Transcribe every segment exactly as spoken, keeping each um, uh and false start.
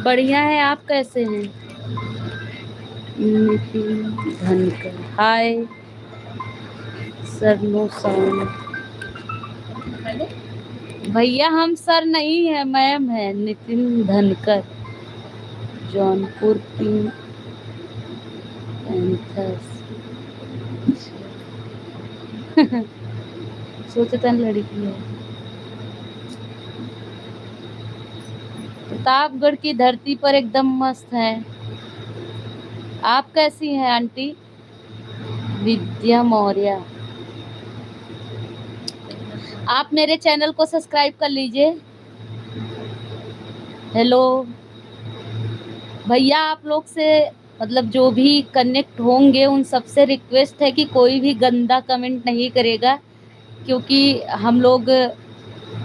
बढ़िया है, आप कैसे हैं? नितिन धनकर, हाय। Sir, no sound। भैया, हम सर नहीं है, मैम है, नितिन धनकर, जौनपुर Pink Panthers। सोचे तन लड़की है। प्रतापगढ़ की धरती पर एकदम मस्त है। आप कैसी हैं आंटी? विद्या मौर्य, आप मेरे चैनल को सब्सक्राइब कर लीजिए। हेलो भैया, आप लोग से, मतलब, जो भी कनेक्ट होंगे, उन सबसे रिक्वेस्ट है कि कोई भी गंदा कमेंट नहीं करेगा, क्योंकि हम लोग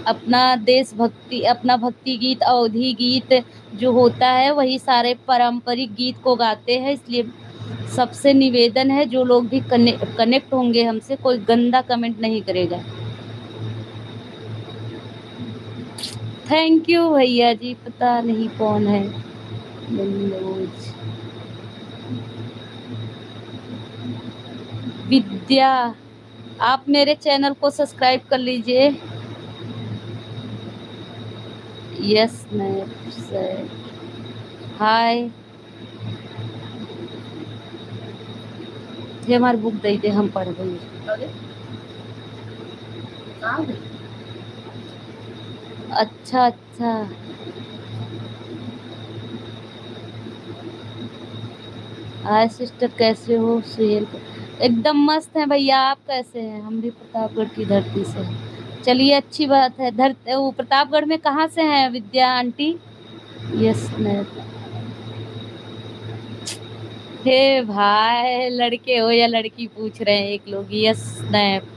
अपना देशभक्ति, अपना भक्ति गीत, अवधी गीत जो होता है, वही सारे पारंपरिक गीत को गाते हैं। इसलिए सबसे निवेदन है, जो लोग भी कने-, कनेक्ट होंगे हमसे, कोई गंदा कमेंट नहीं करेगा। थैंक यू भैया जी, पता नहीं कौन है मनोज। विद्या, आप मेरे चैनल को सब्सक्राइब कर लीजिए। यस, मैं सर, हाय। ये हमार बुक दे दे, हम पढ़बे। अरे, का है? अच्छा, अच्छा। हाय सिस्टर, कैसे हो? सुहेल, एकदम मस्त हैं भैया, आप कैसे हैं? हम भी प्रतापगढ़ की धरती से हैं। चलिए, अच्छी बात है। धर-, वो प्रतापगढ़ में कहाँ से हैं विद्या आंटी? यस, मैं, हे भाई, लड़के हो या लड़की पूछ रहे हैं एक लोग। यस, स्नैप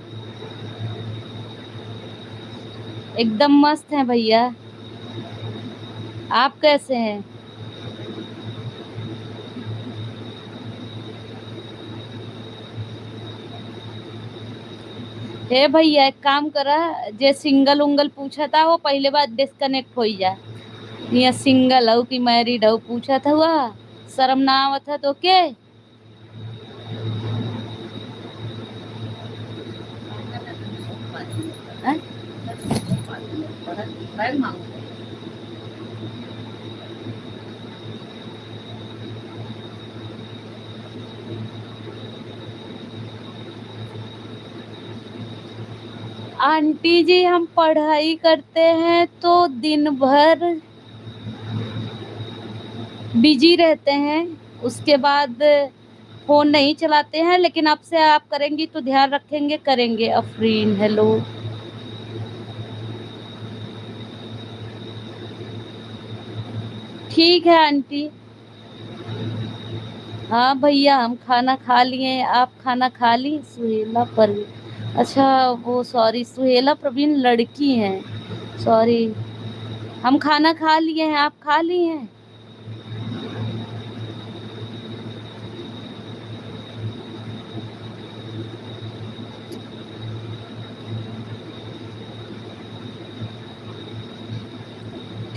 एकदम मस्त है भैया, आप कैसे हैं? हे भैया, एक काम करा, जे सिंगल उंगल पूछा था, वो पहले बार डिस्कनेक्ट होई जा। या सिंगल हो कि मैरिड हो, पूछा था हुआ, शर्म ना आवत है तो के? हैं? आंटी जी, हम पढ़ाई करते हैं तो दिन भर बिजी रहते हैं, उसके बाद फोन नहीं चलाते हैं, लेकिन अब से आप करेंगी तो ध्यान रखेंगे, करेंगे। अफरीन, हेलो। ठीक है आंटी। हाँ भैया, हम खाना खा लिए हैं, आप खाना खा ली? सुहेला परवीन, अच्छा, वो, सॉरी, सुहेला परवीन लड़की हैं, सॉरी। हम खाना खा लिए हैं, आप खा ली हैं?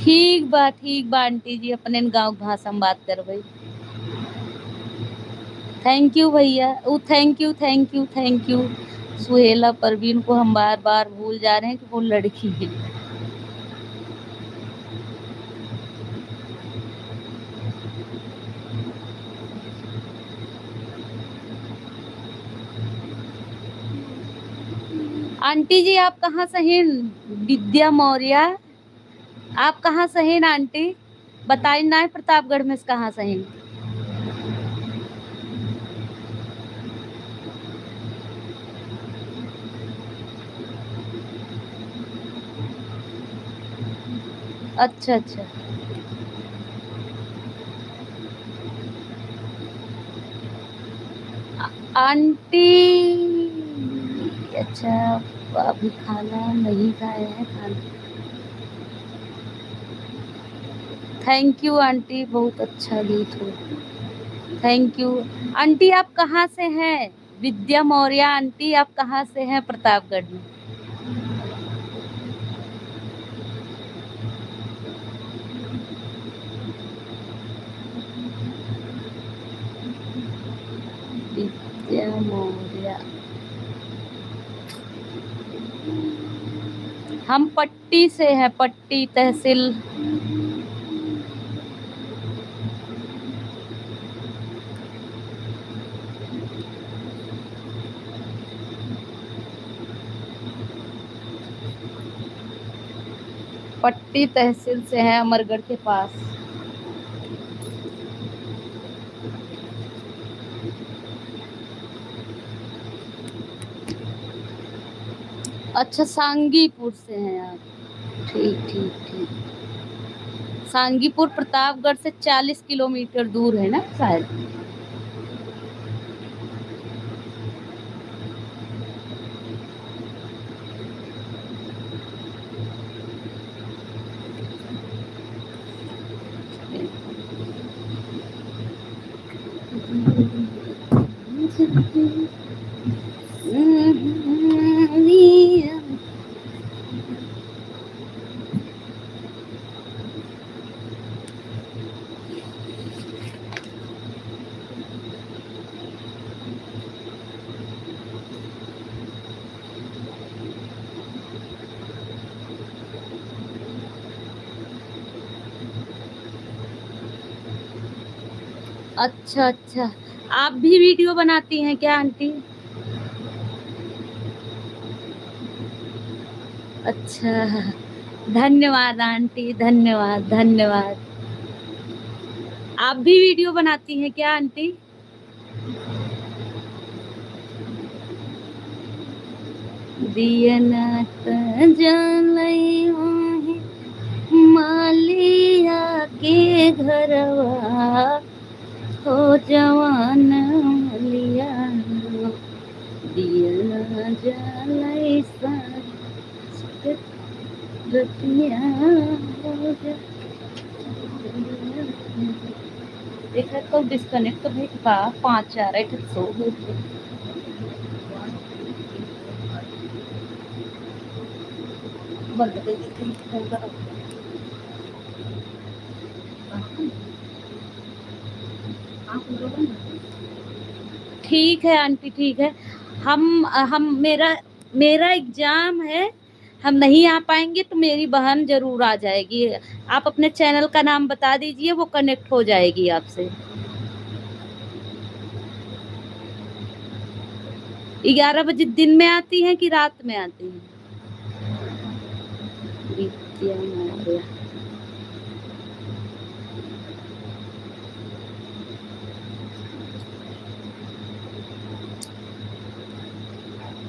ठीक बा, ठीक बा आंटी जी, अपने गाँव के भाषा में बात करबै। थैंक यू भैया, ओ, thank you, thank you, thank you. Suhela Parveen को हम बार बार भूल जा रहे हैं कि वो लड़की है। आंटी जी, आप कहाँ से हैं? विद्या मौर्य, आप कहाँ से हैं आंटी? बताई ना, प्रतापगढ़ में से कहाँ से हैं? अच्छा, अच्छा। आ-, आंटी, अच्छा, अभी खाना नहीं खाए हैं, खाना। थैंक यू आंटी, बहुत अच्छा गीत हो। थैंक यू आंटी, आप कहाँ से हैं? विद्या मौर्य आंटी, आप कहाँ से हैं? प्रतापगढ़ में। मौर्या। हम पट्टी से हैं, पट्टी तहसील। पट्टी तहसील से हैं, अमरगढ़ के पास। अच्छा, सांगीपुर से हैं आप। ठीक, ठीक, ठीक। सांगीपुर प्रतापगढ़ से चालीस किलोमीटर दूर है ना शायद। अच्छा, अच्छा, आप भी वीडियो बनाती हैं क्या आंटी? अच्छा, धन्यवाद आंटी, धन्यवाद, धन्यवाद। आप भी वीडियो बनाती हैं क्या आंटी? दियना त जलई वही मालिया के घरवा, हो जवान मलिया, दियना जलई साँझ के रतिया हो जा। देखा कब डिस्कनेक्ट तो भाई बा, पाँच आ रहे थे, सो गए थे। बंद कर देते हैं। ठीक है आंटी, ठीक है। हम, हम, मेरा, मेरा एग्जाम है, हम नहीं आ पाएंगे तो मेरी बहन जरूर आ जाएगी। आप अपने चैनल का नाम बता दीजिए, वो कनेक्ट हो जाएगी आपसे। ग्यारह बजे दिन में आती हैं कि रात में आती हैं? विद्या मौर्य।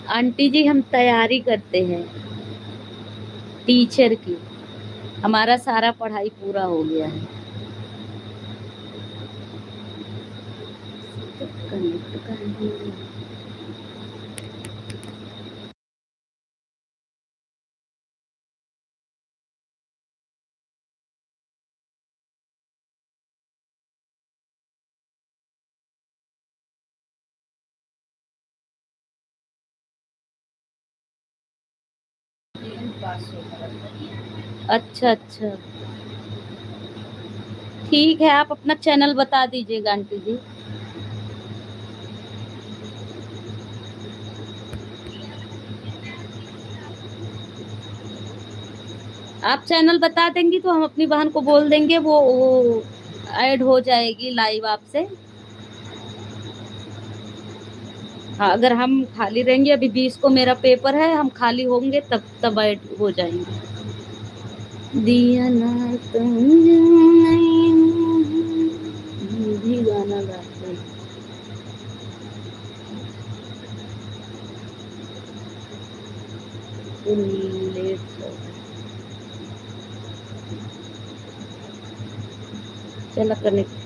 आंटी जी, हम तैयारी करते हैं टीचर की, हमारा सारा पढ़ाई पूरा हो गया है। अच्छा, अच्छा, ठीक है, आप अपना चैनल बता दीजिएगा आंटी जी। आप चैनल बता देंगी तो हम अपनी बहन को बोल देंगे, वो, वो ऐड हो जाएगी लाइव आपसे। हाँ, अगर हम खाली रहेंगे, अभी बीस को मेरा पेपर है, हम खाली होंगे तब, तब ऐड हो जाएंगे। दिया ना तुम नहीं, भी गाना गाते हैं। चला कनेक्ट।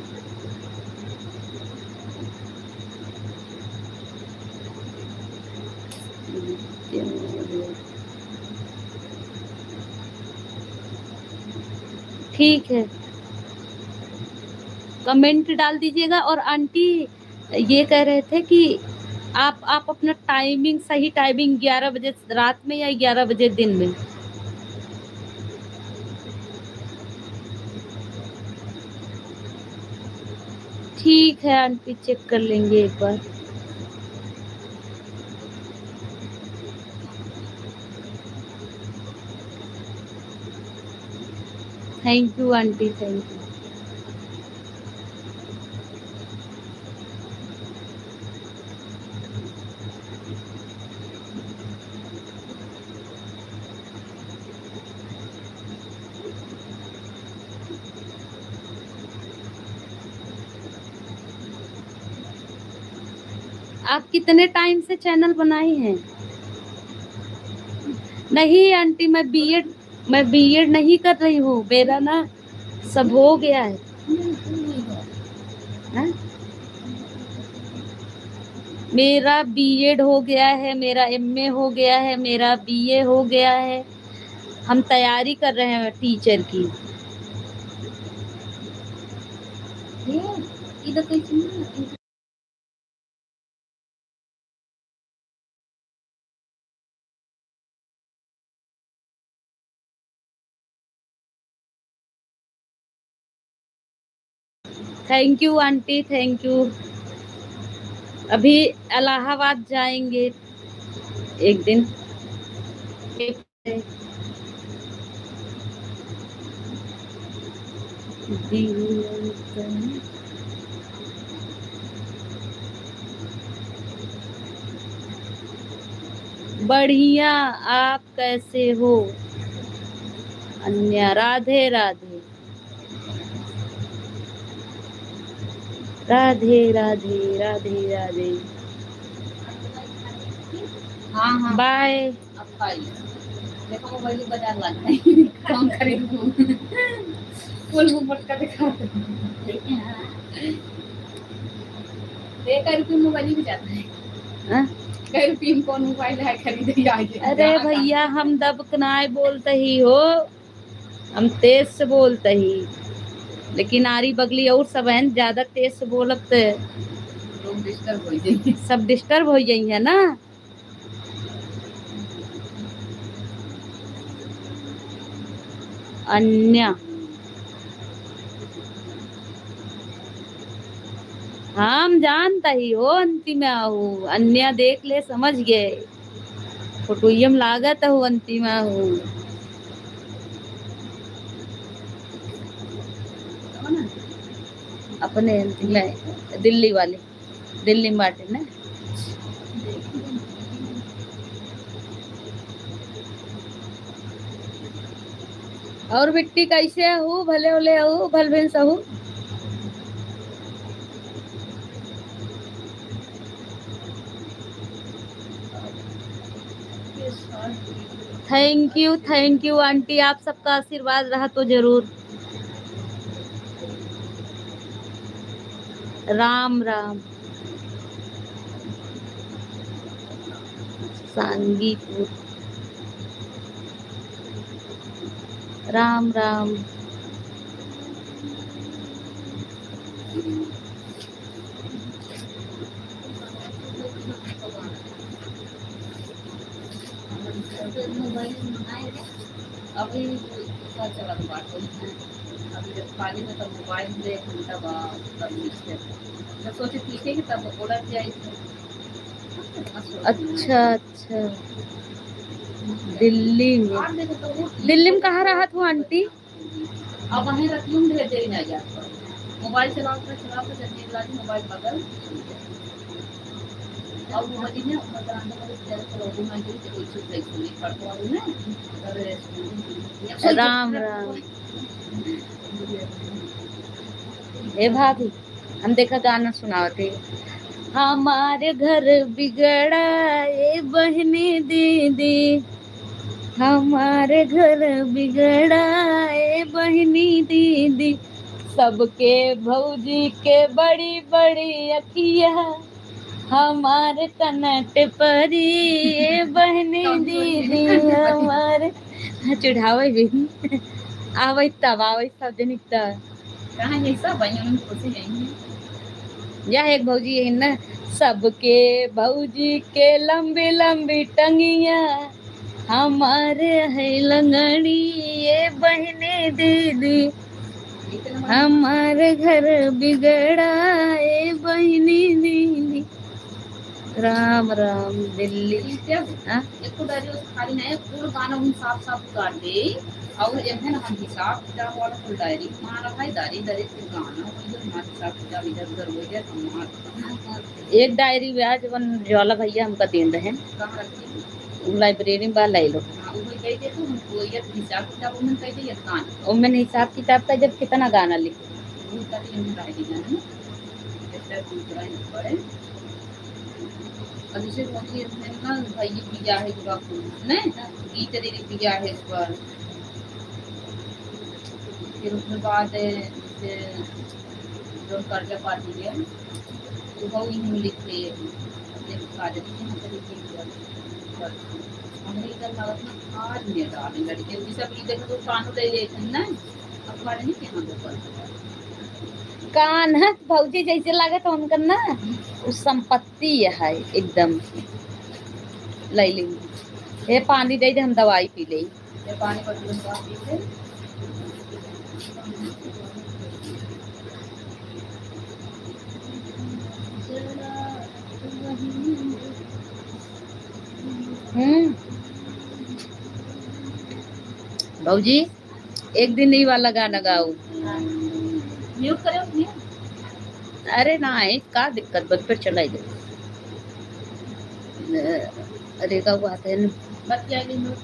ठीक है, कमेंट डाल दीजिएगा। और आंटी, ये कह रहे थे कि आप, आप अपना टाइमिंग, सही टाइमिंग ग्यारह बजे रात में या ग्यारह बजे दिन में। ठीक है आंटी, चेक कर लेंगे एक बार। Thank you aunty, thank you। आप कितने time से channel बनाई हैं? नहीं aunty, मैं B.Ed, मैं B.Ed नहीं कर रही हूँ, मेरा ना सब हो गया है। हाँ? मेरा B.Ed हो गया है, मेरा M.A हो गया है, मेरा B.A हो गया है। हम तैयारी कर रहे हैं teacher की। ये, इधर कोई सुन रहा है? Thank you aunty, thank you। अभी इलाहाबाद जाएंगे एक दिन। बढ़िया, आप कैसे हो? अन्या, राधे राधे। राधे राधे, राधे राधे। हाँ, हाँ। Bye। अब खाई। देखो, मोबाइल के बाजार लग गए। कौन खरीद? कुल मुंह मटका दिखा। एक रुपये मोबाइल भी जाता है। हाँ? कई रुपये में कौन मोबाइल है खरीदे? अरे भैया, हम दबकनाए बोलते ही हो, हम तेज से बोलते ही, लेकिन आरी बगली और सब हैं ज्यादा तेज से बोलत, लोग disturb हो जाइए। सब disturb हो जाइए ना। अन्या, हम जानता ही हो अंतिमा हूँ, अन्या देख ले, समझ गए। फोटोइया में लागत हो अंतिमा हो। अपने अंतिमा दिल्ली वाले, दिल्ली में बाटे ना। और बिट्टी कैसे हो? भले होले हो, भल भिन सहू। Thank you, thank you aunty, आप सबका आशीर्वाद रहा तो जरूर। राम राम। सांगीपुर। राम राम। अभी दूसरा चलत बाटे। अभी जब खाली में तब मोबाइल में एक घंटा बा-, तब लिखे। जब सोचे पीछे कि तब order जाए। अच्छा, अच्छा। दिल्ली में। दिल्ली में कहाँ रहत हो आंटी? अब वहीं रतियों में भेजे ही ना जात बा। मोबाइल चलावत, चलावत जब नींद लागी, मोबाइल बगल। और वो बजी ने ऊपर बरामदा पर चल के लोगों में जो कोई चीज नहीं सुनी, पड़को वाली ना, अगर राम, राम। ए भाभी, हम देखा गाना सुनावत है। हमार घर बिगड़ा ए बहिनी दीदी, हमार घर बिगड़ा ए बहिनी दीदी, सबके भौजी के बड़ी बड़ी अखिया, हमार कनट परी ए बहिनी दीदी, हमार चढ़ावे भी। आवै तब, आवै सब जनी तब। कहाँ ये सब भाइयों में खुशी है? यह एक भौजी है ना, सबके भौजी के लंबी लंबी टंगिया, हमारे है लंगड़ी ए बहिनी दीदी, हमार घर बिगड़ा ए बहिनी दीदी। राम राम दिल्ली। हाँ? एक तो डायरी उस खाली नहीं, पूरा गाना हम साफ साफ उतार दे। और एक दिन हम हिसाब किताब वाला कुल डायरी मारा है, डायरी, डायरी फिर गाना, वही हमारा हिसाब किताब इधर उधर हो गया, हम वहाँ एक डायरी बा जवन ज्वाला भैया हमका देन रहे। कहाँ रखी? उ लाइब्रेरी में बा, ले लो। हाँ, वो कह दे तो हमको ये हिसाब किताब उनमें कह दे, ये गाना। उनमें हिसाब किताब का जब कितना गाना लिखे। वो कभी हमने डायरी गाना ना, जब तक दूसरा ही पढ़े। अब जैसे मोदी है ना, भाई ये पिया है जो आपको, नहीं? गीत दे दे पिया है इस बार। फिर उसके बाद, जैसे जो कर्जा पाती है, तो वो ही हम लिखे, अपने काजल के यहाँ से लिखे हुआ। हमरे इधर लागत ना आज में डाले लड़के, अभी सब इधर तो कानू ले लेते हैं ना, अब हमारे नहीं कहना दो। कान है भौजी जैसे लागत उनकर ना, उ संपत्ति है एकदम। ले लेंगे। हे पानी दे दे, हम दवाई पी ले। ये पानी पत्ती हम पी ले। हम्म। भौजी, एक दिन ई वाला गाना गाओ। हाँ। Mute करो, mute। अरे नाहीं, का दिक्कत बा, फिर चलाई दे। अरे का बात है ना। बतिया ले, mute।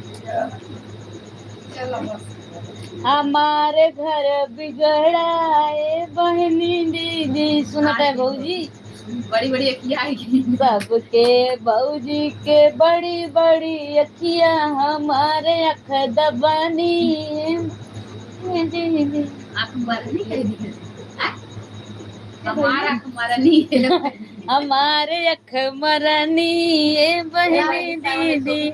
चलो, बस। हमारे घर बिगड़ा ए बहनी दीदी, सुनत है भौजी? बड़ी बड़ी अखिया आएगी। सबके भौजी के बड़ी बड़ी अखिया, हमारे अख दबानी। आँख बरनी कह दी। हाँ? हमार आँख मरनी। हमारे अख मरनी ए बहनी दीदी,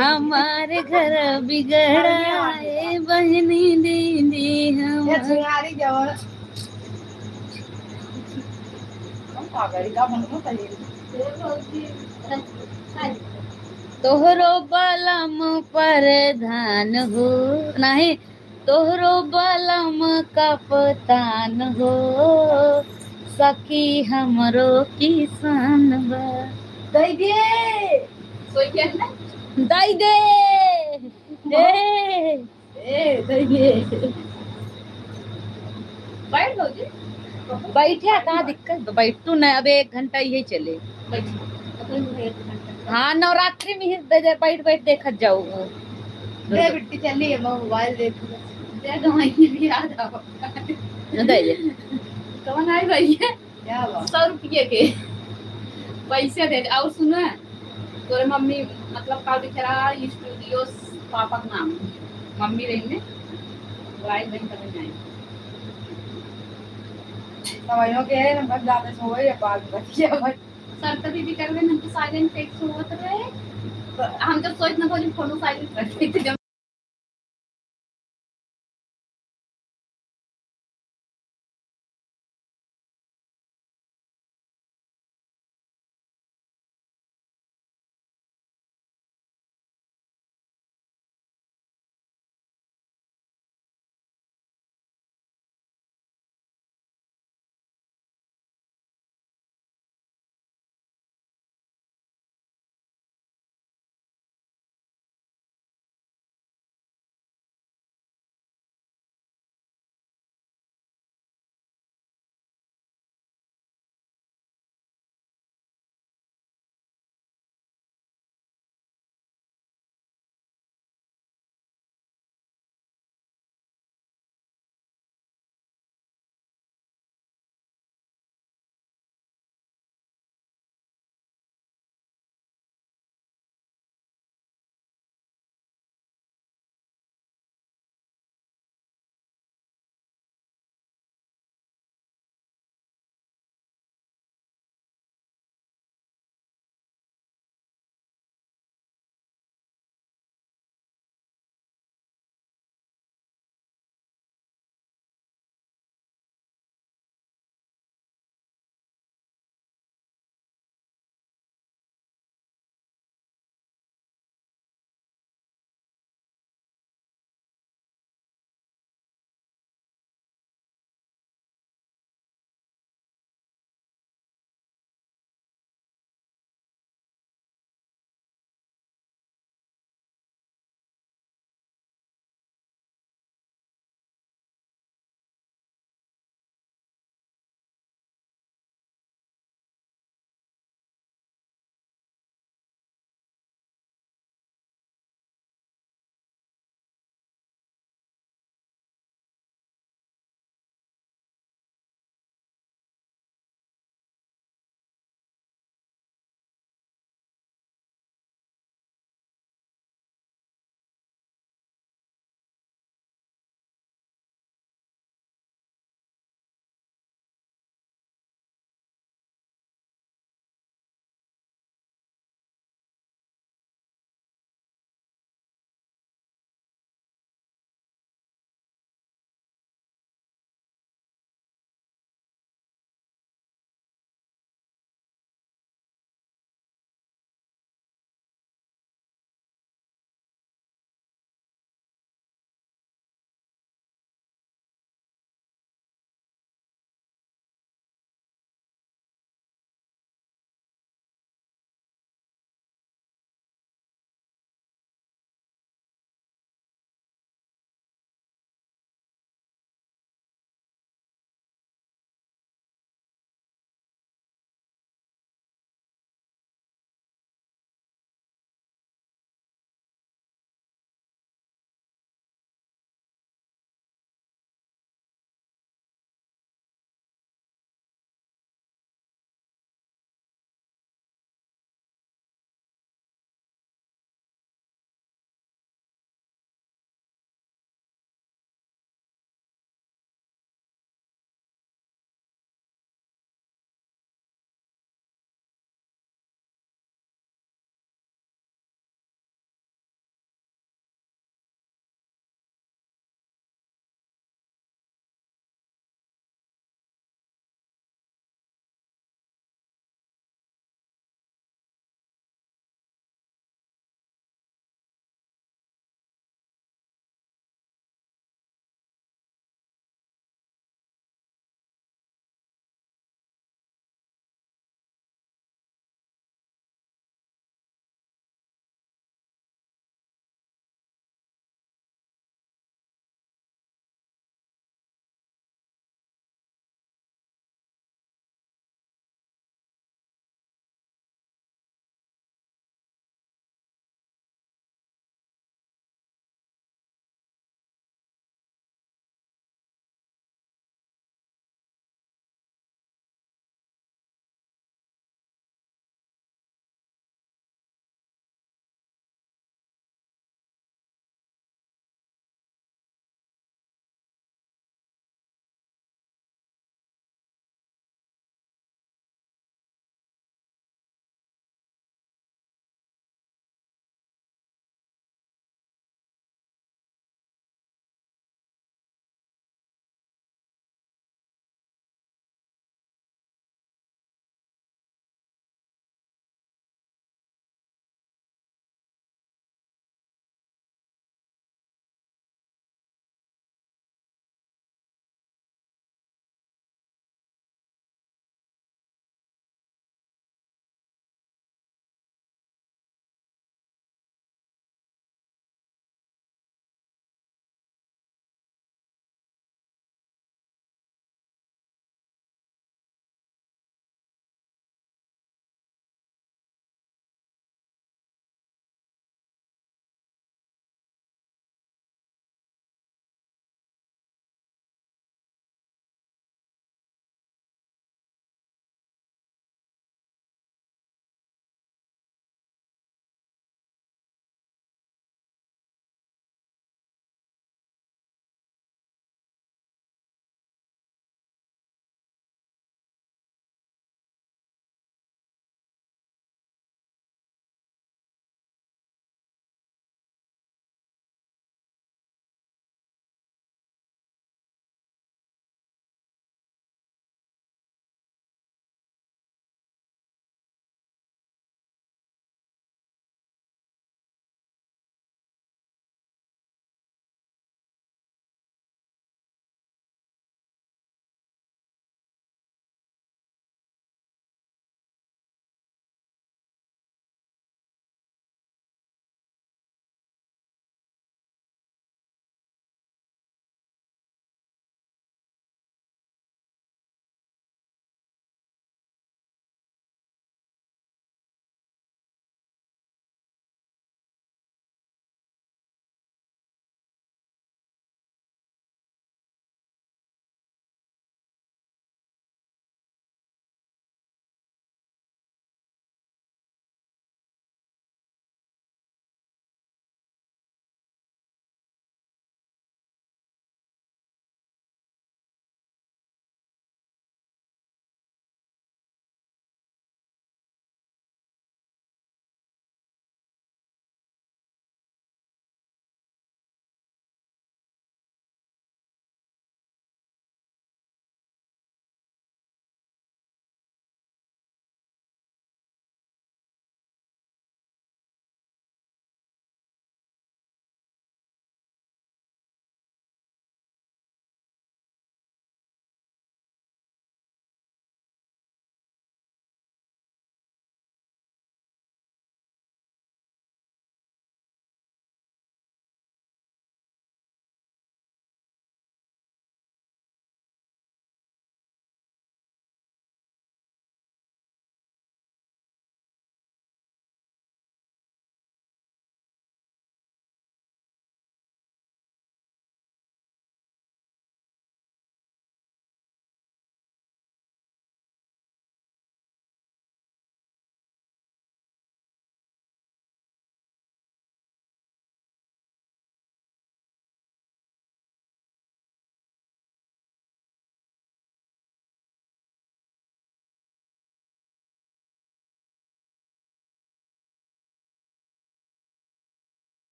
हमारे घर बिगड़ा ए बहनी दीदी, हम तोहरो बलम प्रधान हो, नाहीं, तोहरो बलम कप्तान हो, सखी हमरो किसान बा। दई दे। सोई के ना? दई दे। ए। ए, दई दे। बैठ भौजी। बैठे, का दिक्कत बा? बैठ तू ना, अब एक घंटा यही चले। बैठ। हाँ, नवरात्रि में ही दे दे, बैठ, बैठ देखत जाओ। दे बिट्टी, चली, हम मोबाइल देख ले। दे दो, वहीं भी आ जाओ। दे दे। कौन आई भैया? क्या बात? सौ रुपये के पैसे दे दे। और सुनो, तोरे मम्मी, मतलब, का लिखे रहा, studio पापा के नाम। मम्मी रही में, बुलाई बहन तक नहीं आई। समझो के है, हम बस जाते सोए या बात बतिया भाई। सरिता दीदी कर दे, हम तो silent पे सोवत रहे। तो हम जब सोच ना, तो फोन silent कर देते।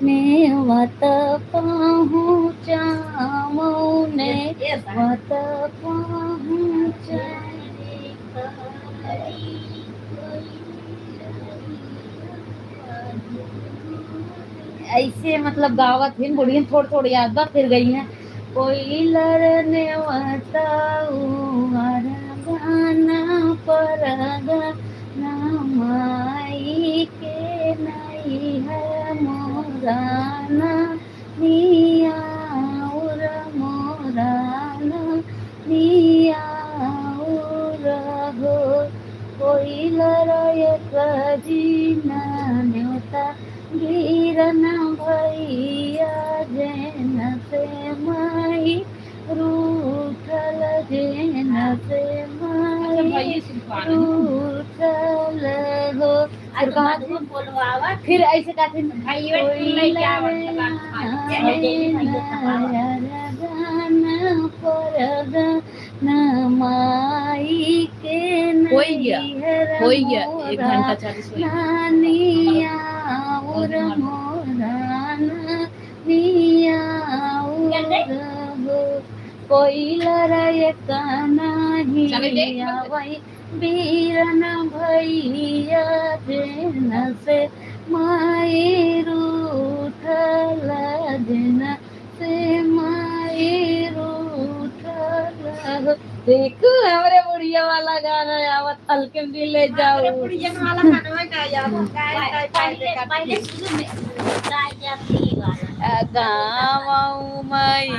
नेवत पहुँचावो, नेवत पहुँचावो। ऐसे मतलब गावत हिन, बुढ़ियन थोड़ थोड़ याद बा, फिर गई हैं। कोइलर नेवता उहर गाना पर गाना, माई के नैहर मोराना नियाउर, मोराना नियाउर हो। कोइलर एक जीना नेवता बीरन भैया, जेन से माई रूठल, जेन से माई रूठल हो। फिर कहा थे? फिर ऐसे कहा थे, कोइलर आए ना यार गाना पर गाना, माई के होई गया, नैहर होई गया, एक घंटा चालीस मिनट। मोराना नियाउर, मोराना नियाउर हो। कोइलर एक नाही आवै, बीरन भैया, जेन से माई रूठल, जेन से माई रूठल। देखो, हमरे बुढ़िया वाला गाना आवत, हल्के में ले जाओ। हमरे बुढ़िया वाला गाना का याद है, गाय, गाय, गाय, पहले, पहले शुरू में गाय जाती वाला। आ, गाँव माई